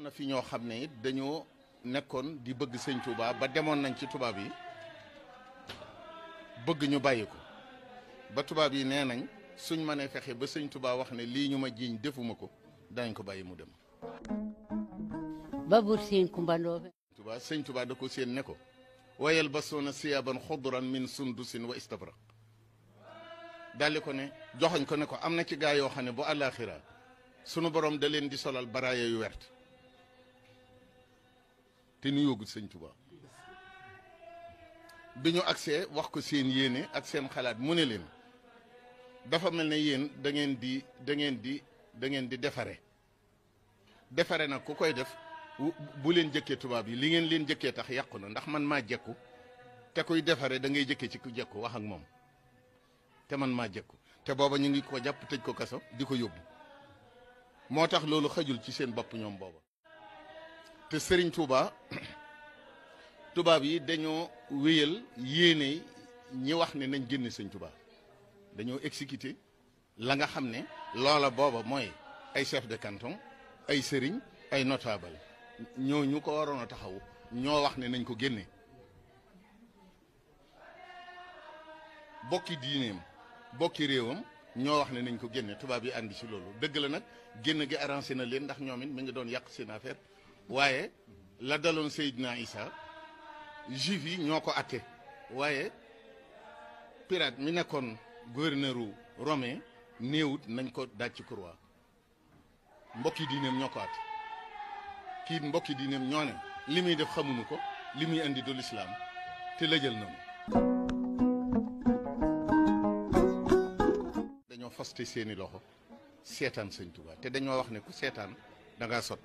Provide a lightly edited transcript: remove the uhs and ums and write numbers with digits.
na fi ñoo xam ne it dañoo nekkoon di bëgg sëñ Touba ba demoon nañ ci tubaab yi bëgg ñu bàyyi ko ba tubaab yi nee nañ suñ mënee fexe ba sëñ Touba wax ne lii ñu ma jiiñ defuma ko danañ ko bàyyi mu dem. babur seen kumbandoobe. sëñ Touba da ko seen ne ko wayal ba soona siyaaban xudran min sundusin wa istabraq daldi ko ne joxoñ ko ne ko am na ci gaa yoo xam ne bu àllaaxira sunu borom da leen di solal baraaya yu wert te nu yóbbu sëñ Touba bi ñu agsee wax ko seen yéene ak seen xalaat mu ne leen dafa mel ne yéen da ngeen di defare nag ku koy def bu leen jëkkee tubaab yi li ngeen leen jëkkee tax yàqu na ndax man maa jekku te kuy defare da ngay jëkkee ci ku jekku wax ak moom te man maa jekku te booba ñu ngi ko jàpp tëj ko kaso di ko yóbbu moo tax loolu xajul ci seen bopp ñoom booba te Serigne Touba tubaab yi dañoo wéyal yéene ñi wax ne nañ génne sëñ Touba dañoo exécuté la nga xam ne loola booba mooy ay chef de canton ay sëriñ ay notable ñooñu ko waroon a taxaw ñoo wax ne nañ ko génne bokki diineem bokki réewam ñoo wax ne nañ ko génne tubaab yi àndi ci loolu dëgg la nag génn gi arrangé na leen ndax ñoom it mi ngi doon yàq seen affaire waaye la daloon Seydina Isa juif yi ñoo ko atte waaye pirate mi nekkoon gouverneur romain néewut nañ ko daaj ci croix mbokki diineem ñoo ko atte kii mbokki diineem ñoo ne li muy def xamuñu ko li muy indi du lislaam te la jël nañu dañoo faste seeni loxo seetaan sëñ Touba te dañoo wax ne ku seetaan da ngaa sot